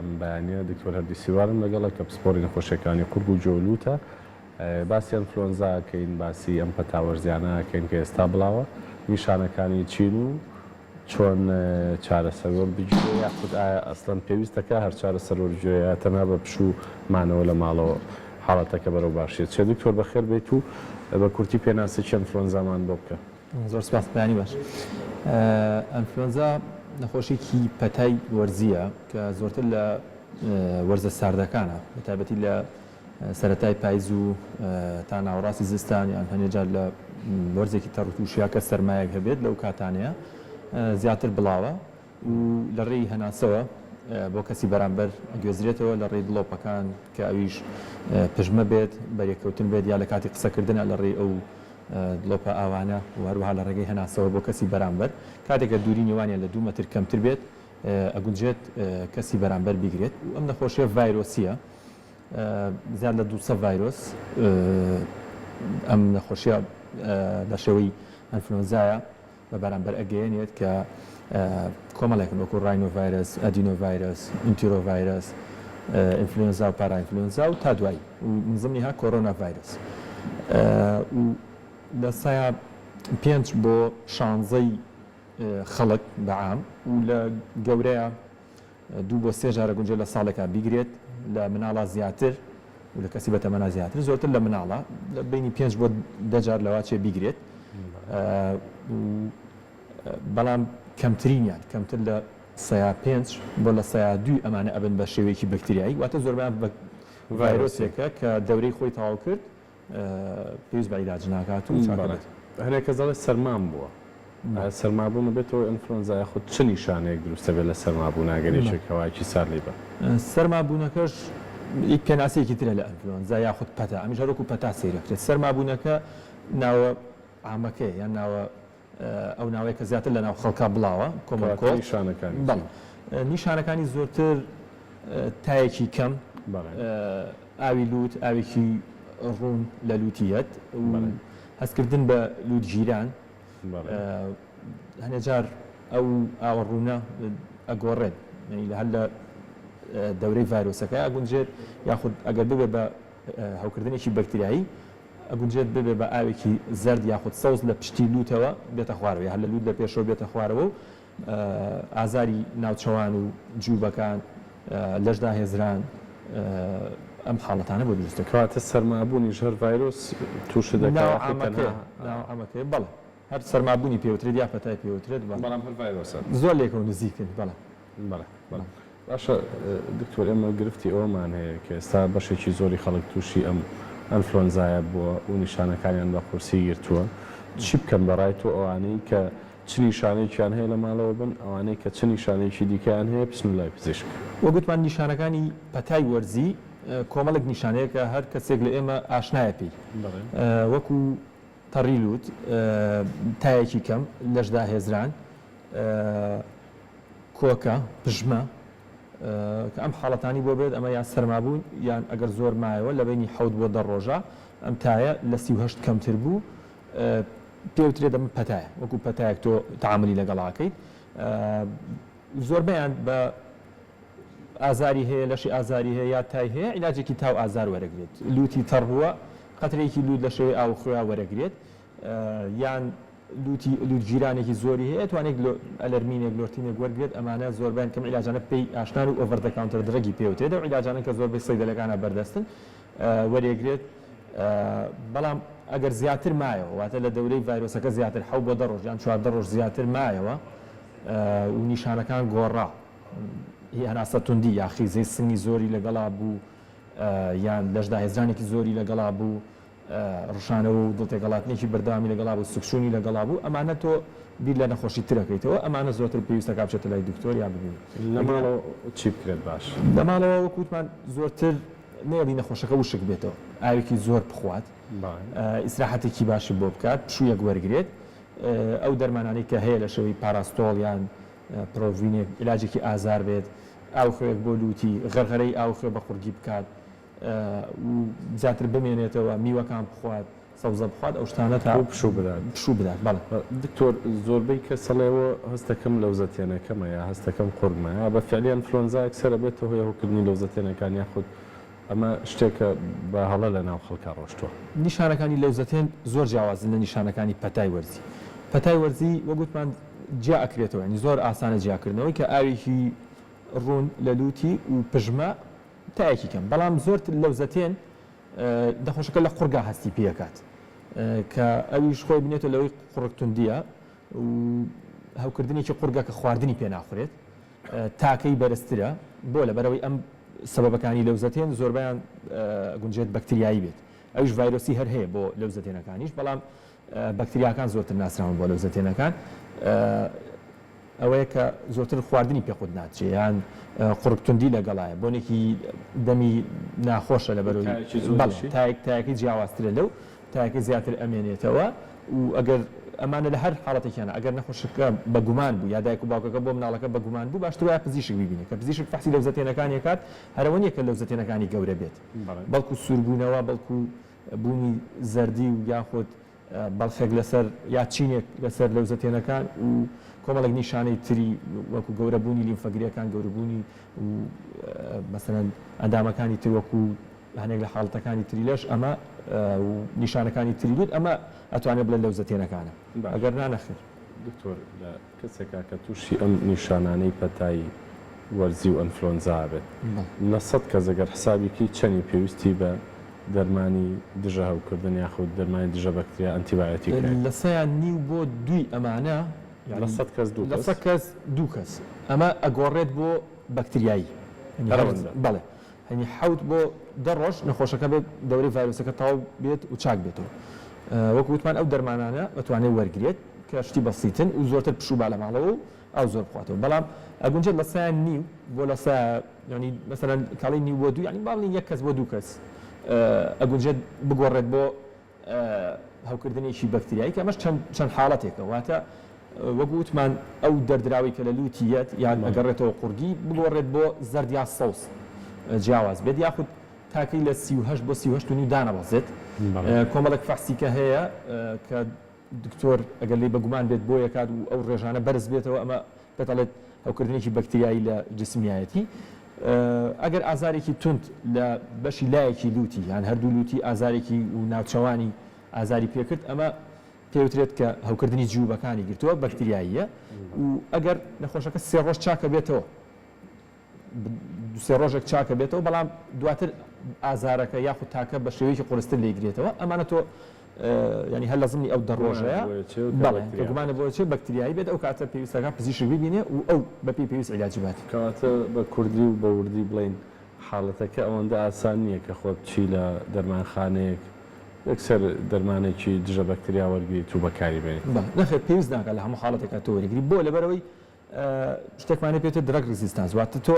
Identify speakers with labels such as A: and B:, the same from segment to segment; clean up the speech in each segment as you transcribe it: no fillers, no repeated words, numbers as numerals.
A: ئەم بەیانیە دکتۆر هەردی سیوارم لەگەڵە کە پسپۆڕی نەخۆشیەکانی قورگ و گوێ و لوتە. باسی ئەنفلۆنزا ئەکەین، باسی ئەم پەتا وەرزیانە ئەکەین کە ئێستا بڵاوە، نیشانەکانی چین و چۆن چارەسەر وەربگیرێ یاخود ئایا ئەسڵەن پێویستەکا هەر چارەسەر وەربگیرێ یا تەنها بە پشوو مانەوە لە ماڵەوە حاڵەتەکە بەرەو باشیە چێ؟ دکتۆر بەخێر بێیت و بە کورتی پێناسەکی ئەنفلۆنزامان بۆ بکە.
B: زۆر سپاس بەیانی باش. ئەنفلۆنزا نەخۆشیکی پەتای وەرزییە کە زۆرتر لە وەرزە ساردەکانە بە تایبەتی لە سەرەتای پایز و تا ناوەڕاستی زستان یان هەنێ جار لە وەرزێکی تەڕ و تووشیا کە سەرمایەک هەبێت لەو کاتانەیە زیاتر بڵاوە و لە ڕێی هەناسەوە بۆ کەسی بەرامبەر ئەگوێزرێتەوە لە ڕێی دڵۆپەکان کە ئەویش پژمە بێت، بەریەککەوتن بێت یا لە کاتی قسەکردنا لە ڕێی ئەو دڵۆپە ئاوانە و هەروەها لە ڕێگەی هەناسەوە بۆ کەسی بەرامبەر کاتێک کە دووری نێوانیان لە دوو مەتر کەمتر بێت ئەگونجێت کەسی بەرامبەر بیگرێت و ئەم نەخۆشیە ڤایرۆسیە زیاد لە 200 ڤایرۆس ئەم نەخۆشیە لە شێوەی ئەنفلۆنزایە بە بەرامبەر ئەگەیەنێت کە کۆمەڵێکن وەکو ڕاینۆ ڤایرەس، ئەدینۆ ڤایرەس، ئینتیرۆ ڤایرەس، ئینفلوێنزا و پارائینفلوێنزا و تا دوایی و من ضمنها کۆرۆنا ڤایرەس و لە سەیا پێنج بۆ شانزەی خەڵک بە عام و لە گەورەیە دوو بۆ سێ جار ئەگونجێت لە ساڵێکا بیگرێت، لە مناڵا زیاتر و لە کەسی بەتەمەنا زیاتر، زۆرتر لە مناڵا لە بەینی پێنج بۆ دە جار لەواچێ بیگرێت و بەڵام کەمترینیان کەمتر لە سەیا پێنج بۆ لە سەیا دووی ئەمانە ئەبن بە شێوەیەکی بەکتریایی، واتە زۆربەیان بە ڤایرۆسێکە کە دەورەی خۆی تەواو کرد پێویست بە عیلاج ناکات و چاک
A: دەبێت. هەنێک کەس دەڵێت سەرمام بووە، ئایا سەرمابوون ئەبێتە هۆی ئەنفلۆنزا یاخود چ نیشانەیەک دروست دەبێت لە سەرمابوون ئەگەر یەکێک هەوایەکی سارد لێی بات؟
B: سەرمابوونەکەش پێناسەیەکی ترە لە ئەنفلۆنزا یاخود پەتا، ئەمیش هەر وەکو پەتا سەیر ئەکرێت. سەرمابوونەکە ناوە عامەکەیە یان ناوە ئەو ناوەیە کە زیاتر لەناو خەڵکا بڵاوە، common
A: کەواتە
B: cold.
A: نیشانەکانی چین؟
B: بەڵێ نیشانەکانی زۆرتر تایەکی کەم،
A: بەڵێ.
B: ئاوی لووت، ئاوێکی ڕوون لە لووتی یەت و
A: بەڵێ.
B: هەستکردن بە لووت گیران،
A: بەڵێ.
B: هەنێ جار ئەو ئاوە ڕوونە ئەگۆڕێت، یانی لە هەر لە دەورەی ڤایرۆسەکە ئەگونجێت یاخود ئەگەر ببێ بە هەوکردنێکی بەکتریایی ئەگونجێت ببێ بە ئاوێکی زەرد یاخود سەوز لە پشتی لووتەوە بێتە خوارەوە یا هەر لە لووت لە پێشەوە بێتە خوارەوە و ئازاری ناوچەوان و جیوبەکان، لەش داهێزران ئەم حاڵەتانە بۆ دروست دەکات.
A: کەواتە سەرمابوونیش هەر ڤایرۆس تووشت دەکات
B: ناوە
A: یاخود
B: عامەکەیە،
A: تەنها.
B: ناوە عامەکەیە بەڵێ هەر سەرمابوونی پێوترێت یا پەتای پێوترێت بەڵێ.
A: بەڵام هەر ڤایرۆسە.
B: زۆر لێکەوە نزیکن بەڵێ.
A: بەڵێ بەڵێ. باشە دکتۆر ئێمە گرفتی ئەوەمان هەیە کە ئێستا بەشێکی زۆری خەڵک تووشی ئەم ئەنفلۆنزایە بووە و نیشانەکانیان بە قورسی گرتووە چی بکەن بەڕای تۆ ئەوانەی کە چ نیشانەیەکیان هەیە لە ماڵەوە بن ئەوانەی کە چ نیشانەیەکی دیکەیان هەیە بچنە لای پزیشک؟
B: وەک وتمان نیشانەکانی پەتای وەرزی کۆمەڵێک نیشانەیە کە هەر کەسێک لە ئێمە ئاشنایە پێی وەکو تەڕی لووت، تایەکی کەم، لەش داهێزران، کۆکە، پژمە، کە ئەم حاڵەتانی بۆ بێت ئەمە یان سەرمابوون یان ئەگەر زۆر مایەوە لە بەینی حەوت بۆ دە ڕۆژە ئەم تایە لە 38 کەمتر بوو پێوترێت ئەمە پەتایە وەکو پەتایەک تۆ تەعاملی لەگەڵا ئەکەیت زۆربەیان بە ئازاری هەیە لەشی ئازاری هەیە یا تای هەیە عیلاجێکی تا و ئازار وەرەگرێت لوتی تەڕ بووە قەترێکی لوت لە شێوەی ئاو خوێا وەرەگرێت یان لوتی لوت گیرانێکی زۆری هەیە توانێت ئەلەرمینێک لۆرتینێک وەرگێت ئەمانە زۆربیان کەم عیلاجانە پێی ئاشنان و over the counter drug ی پێوترێت ئەو عیلاجانە کە زۆربەی سەیدەلەکانە بەردەستن وەرێگرێت بەڵام ئەگەر زیاتر مایەوە واتە لە دەورەی ڤایرۆسەکە زیاتر حەو بۆ دە ڕۆژ یان 14 ڕۆژ زیاتر مایەوە و نیشانەکان گۆڕا هی هەناسە توندی یا خیزەی سنگی زۆری لەگەڵا بوو یان لەشداهێزرانێکی زۆری لەگەڵا بوو ڕشانەوە و دڵتێکەڵاتنێکی بەردەوامی لەگەڵا بوو سکچوونی لەگەڵا بوو ئەمانە تۆ بیر لە نەخۆشی تر ئەکەیتەوە ئەمانە زۆرتر پێویستە کا بچێتە لای دکتۆر یا ببینی.
A: لە ماڵەوە چی بکرێت باش؟
B: لە ماڵەوە وەک وتمان زۆرتر نەیەڵی نەخۆشەکە وشک بێتەوە ئاوێکی زۆر بخوات ئیسراحەتێکی باشی بۆ بکات پشوویەک وەرگرێت ئەو دەرمانانەی کە هەیە لە شێوەی پاراستۆڵ یان پرۆڤینێک عیلاجێکی ئازار بێت ئاوخوێک بۆ لووتی غەرغەرەی ئاوخوێ بە قوڕگی بکات و زیاتر بمێنێتەوە، میوەکان بخوات، سەوزە بخوات ئەو شتانە تا
A: و پشوو بدات.
B: پشوو بدات بەڵێ.
A: دکتۆر زۆربەی کەس ئەڵێ هەستەکەم لەوزەتێنەکەمە یا هەستەکەم قورگمە یا بە فعلی ئەنفلۆنزا یەکسەر ئەبێتە هۆی هەوکردنی لەوزەتێنەکان یاخود ئەمە شتێکە بە هەڵە لە ناو خەڵکا ڕۆشتووە؟
B: نیشانەکانی لەوزەتێن زۆر جیاوازن لە نیشانەکانی پەتای وەرزی. پەتای وەرزی وەک وتمان جیا ئەکرێتەوە یانی زۆر ئاسانە جیاکردنەوەی کە ئاوێکی ڕوون لە لوتی و پژمە تایەکی کەم بەڵام زۆر لەوزەتێن نەخۆشەکە لە قوڕگا هەستی پێکات کە ئەویش خۆی بنێتەوە لەوەی قوڕگ توندیە و هەوکردنێکی قوڕگە کە خواردنی پێ ناخورێت تاکەی بەرزترە بۆ لەبەرەوەی ئەم سەبەبەکانی لەوزەتێن زۆربەیان گونجێت بەکتریایی بێت ئەویش ڤایرۆسی هەر هەیە بۆ لەوزەتێنەکانیش بەڵام بەکتریاکان زۆرتر ناسراون بۆ لەوزەتێنەکان ئەوەیە کە زۆرتر خواردنی پێ قوت ناچێ یان قوڕگ توندی لەگەڵایە بۆنێکی دەمی ناخۆشە لەبەرەوەی
A: تایەکی
B: بەڵێ
A: زۆریشی؟
B: تایەک تایەکەی جیاوازترە لەو تایەکەی زیاتر ئەمێنێتەوە و ئەگەر ئەمانە لە هەر حاڵەتێکیانە ئەگەر نەخۆشەکە بە گومان بوو یا دایک و باوکەکە بۆ مناڵەکە بە گومان بوو باشتر وایە پزیشک بیبینێ کە پزیشک فەحسی لەوزەتێنەکانی ئەکات هەرەوە نییە کە لەوزەتێنەکانی گەورە بێت
A: بەڵێ.
B: بەڵکو سووربوونەوە بەڵکو بوونی زەردی و یاخود بەڵخێک لەسەر یا چینێک لەسەر لەوزەتێنەکان و کۆمەڵێک نیشانەی تری وەکو گەورەبوونی لیمفەگرێکان، گەورەبوونی و مەسەلەن ئەندامەکانی تر وەکو هەنێک لە حاڵەتەکانی تری لەش ئەمە و نیشانەکانی تری لوت ئەمە ئەتوانێ بڵێن لەوزەتێنەکانە
A: باشە
B: ئەگەر نا نەخێر.
A: دکتۆر لە کەسێکا کە تووشی ئەم نیشانانەی پەتای وەرزی و ئەنفلۆنزا بێت لە سەد کەس ئەگەر حسابی کەی چەنی پێویستی بە دەرمانی دژە هەوکردن یاخود دەرمانی دژە بەکتریا ئەنتیبایۆتیک هەیە؟
B: لە سەیا نیو بۆ دووی ئەمانە
A: لە
B: یانی
A: سەد کەس دوو
B: لە
A: کەس؟
B: سەد کەس دوو کەس ئەمە ئەگۆڕێت بۆ بەکتریایی یانی
A: هەر
B: هەر
A: ئەوەندە؟
B: بەڵێ یانی حەوت بۆ دە ڕۆژ نەخۆشەکە بێت دەورەی ڤایرۆسەکە تەواو بێت و چاک بێتەوە وەکو وتمان ئەو دەرمانانە ئەتوانێت وەرگرێت کە شتی بەسیتن و زۆرتر پشوو با لە ماڵەوە و ئاو زۆر بخواتەوە بەڵام ئەگونجێت لە سەیا نیو بۆ لە سەیا یانی مەسەلەن کاڵی نیو بۆ دوو یانی با بڵێین یەک کەس بۆ دوو کەس ئەگونجێت بگۆڕێت بۆ هەوکردنێکی بەکتریایی کە ئەمەش چەند چەند حاڵەتێکە واتە وەک وتمان ئەو دەردراوەی کە لە لوتی یەت یان ئەگەڕێتەوە قوڕگی بگۆڕێت بۆ زەرد یا سەوز جیاواز بێت یاخود تاکەی لە 38 بۆ 38 و نیو دانەبەزێت کۆمەڵێک فەحسیکە هەیە کە دکتۆر ئەگەر لێی بەگومان بێت بۆی ئەکات و ئەو ڕێژانە بەرز بێتەوە ئەمە پێت ئەڵێت هەوکردنێکی بەکتریایی لە جسمیایەتی ئەگەر ئازارێکی توند لە بەشی لایەکی لوتی یان هەردوو لوتی ئازارێکی و ناوچەوانی ئازاری پێکرد ئەمە پێوترێت کە هەوکردنی جیوبەکانی گرتووە بەکتریاییە و ئەگەر نەخۆشەکە سێ ڕۆژ چاکە بێتەوە دوو سێ ڕۆژێک چاکە بێتەوە بەڵام دواتر ئازارەکە یاخود تاکە بە شێوەیەکی قورستر لێگرێتەوە ئەمانە تۆ ینی هەر لە زمنی ئەو دە ڕۆژەیە بەڵێ کە گومانە بۆ چێ بەکتریایی بێت ئەو کاتە پێویستەکە پزیشک ببینێ و ئەو بەپێی پێویست عیلاجی بات.
A: کەواتە بە کوردی و بە وردی بڵێین حاڵەتەکە ئەوەندە ئاسان نییە کە خۆت بچی لە دەرمانخانەیەک یەکسەر دەرمانێکی دژە بەکتریا وەرگریت و بەکاری بێنیت.
B: بەڵێ نەخێر پێویست ناکات لە هەموو حاڵەتێکا تۆ وەریگری بۆ لەبەرئەوەی شتێکمان هەیە پێوترێت drug resistance واتە تۆ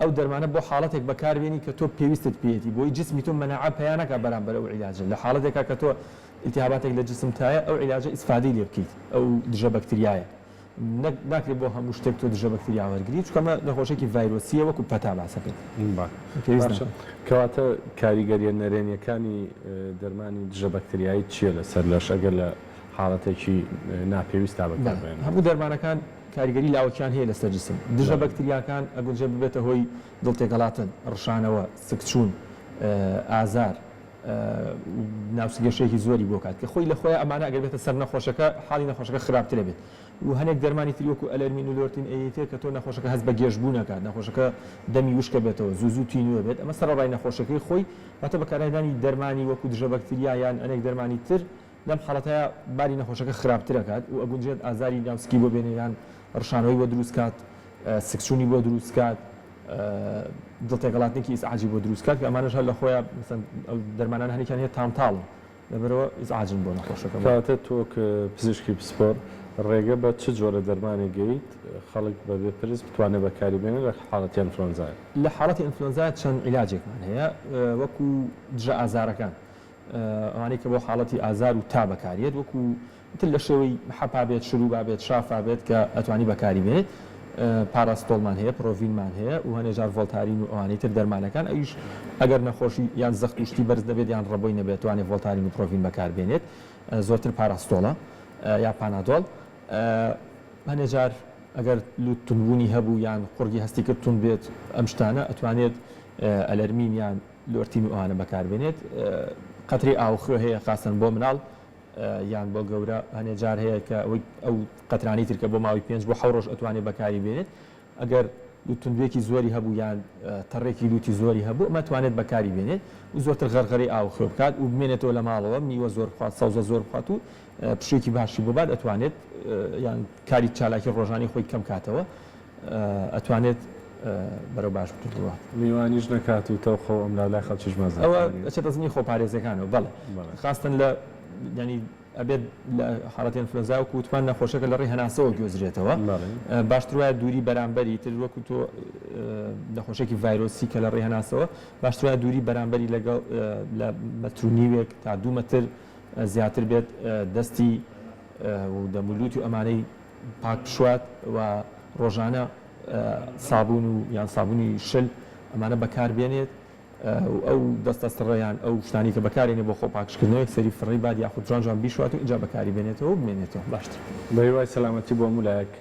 B: ئەو دەرمانە بۆ حاڵەتێک بەکاربێنی کە تۆ پێویستت پێیەتی بۆی جسمی تۆ مەناعە پەیا نەکا بەرامبەر ئەو عیلاجە لە حاڵەتێکا کە تۆ ئیلتیهاباتێک لە جسمتایە ئەو عیلاجە ئیسفادەی لێ بکەیت ئەو دژە بەکتریایە نەک ناکرێت بۆ هەموو شتێک تۆ دژە بەکتریا وەرگری چونکە ئەمە نەخۆشیەکی ڤایرۆسیە وەکو پەتا باسەکەین پێویست
A: باشە
B: ناکات.
A: کەواتە کاریگەریە نەرێنیەکانی دەرمانی دژە بەکتریایی چیە لەسەر لەش ئەگەر لە حاڵەتێکی ناپێویستا بەکار
B: بەڵێ
A: بهێنرێت.
B: هەموو دەرمانەکان کاریگەری لاوەکیان هەیە لەسەر جسم، دژە بەکتریاکان ئەگونجێ ببێتە هۆی دڵ تێکەڵاتن، ڕشانەوە، سکچوون، ئازار، و ناوسگێشەیەکی زۆری بۆ کات کە خۆی لە خۆیا ئەمانە ئەگەر بێتە سەر نەخۆشەکە حاڵی نەخۆشەکە خراپتر ئەبێت و هەنێک دەرمانی تری وەکو ئەلەرمین و لۆرتین ئەیەیتێ کە تۆ نەخۆشەکە هەست بە گێژبوون ئەکات نەخۆشەکە دەمی وشکە بێتەوە زوو زوو تینوو ئەبێت ئەمە سەرەڕای نەخۆشەکەی خۆی واتە بەکارهێنانی دەرمانی وەکو دژە بەکتریا یان ئەنێک دەرمانی تر لەم حاڵەتەیا باری نەخۆشەکە خراپتر ئەکات و ئەگونجێت ئازاری ناو سکی بۆ بێنێ یان ڕشانەوەی بۆ دروست کات، سکچوونی بۆ دروست کات، دڵتێکەڵاتنێکی ئیزعاجی بۆ دروست کات کە ئەمانەش هەر لە خۆیا مەسەن ئەو دەرمانانە هەنێکیان هەیە تام تاڵن لەبەرئەوە ئیزعاجن بۆ نەخۆشەکە.
A: کەواتە تۆ وەک پزیشکی پسپۆر ڕێگە بە چ جۆرە دەرمانێک گەیت خەڵک بەبێ پرس بتوانێت بەکاری بێنێت لە حاڵەتی ئەنفلۆنزایا؟
B: لە حاڵەتی ئەنفلۆنزایا چەند عیلاجێکمان هەیە وەکو دژە ئازارەکان ئەوانەی کە بۆ حاڵەتی ئازار و تا بەکاریێت وەکو تر لە شێوەی حەپا بێت شروبا بێت شافا بێت کە ئەتوانی بەکاری بێنێت. پاراستۆڵمان هەیە، پرۆڤینمان هەیە و هەنێ جار ڤۆڵتارین و ئەوانەی تر دەرمانەکان، ئەویش ئەگەر نەخۆشی یان زەخت و شتی بەرز نەبێت یان ڕەبۆی نەبێت توانێت ڤۆڵتارین و پرۆڤین بەکار بێنێت، زۆرتر پاراستۆڵە یا پانادۆڵ. هەنێ جار ئەگەر لوت توندبوونی هەبوو یان قوڕگی هەستی کرد توند بێت ئەم شتانە ئەتوانێت ئەلەرمین یان لۆرتین و ئەوانە بەکار بێنێت. قەترەی ئاوخوێ هەیە خاستەن بۆ مناڵ یان بۆ گەورە هەنێ جار هەیە کە ئەوەی ئەو قەترانەی تر کە بۆ ماوەی پێنج بۆ حەو ڕۆژ ئەتوانێت بەکاری بێنێت ئەگەر توندوێکی زۆری هەبوو یان تەڕێکی لوتی زۆری هەبوو ئەمە توانێت بەکاری بێنێت و زۆرتر غەرغەرەی ئاو خوێ بکات و بمێنێتەوە لە ماڵەوە میوە زۆر بخوات سەوزە زۆر بخوات و پشوویەکی باشی بۆ بات ئەتوانێت یان کاری چالاکی ڕۆژانی خۆی کەم کاتەوە ئەتوانێت بەرەو باش بتر بڕوات.
A: میوانیش نەکات و تەوقە و ئەملاولای خەڵکیش مەزن
B: ئەوە ئەچێتە زمنی خۆپارێزیەکانەوە بەڵێ خاستن لە یانی ئەبێت لە حاڵەتی ئەنفلۆنزا وەکو وتمان نەخۆشەکە لە ڕێی هەناسەوە گوێزرێتەوە باشتر وایە دووری بەرامبەری تر وەکو تۆ نەخۆشێکی ڤایرۆسی کە لە ڕێی هەناسەوە باشتر وایە دووری بەرامبەری لەگەڵ لە مەتر و نیوێک تا دوو مەتر زیاتر بێت دەستی و دەمولوت و ئەمانەی پاک بشوات و ڕۆژانە سابوون و یان سابوونی شل ئەمانە بەکار بێنێت و ئەو دەستە سڕە یان ئەو شتانەی کە بەکارێنێ بۆ خۆ پاکژکردنەوە یەکسەری فڕێی بات یاخود جوان جوان بیشوات و ئینجا بەکاری بێنێتەوە و بمێنێتەوە باشترە.
A: بەهیوای سەلامەتی بۆ هەموو لایەک.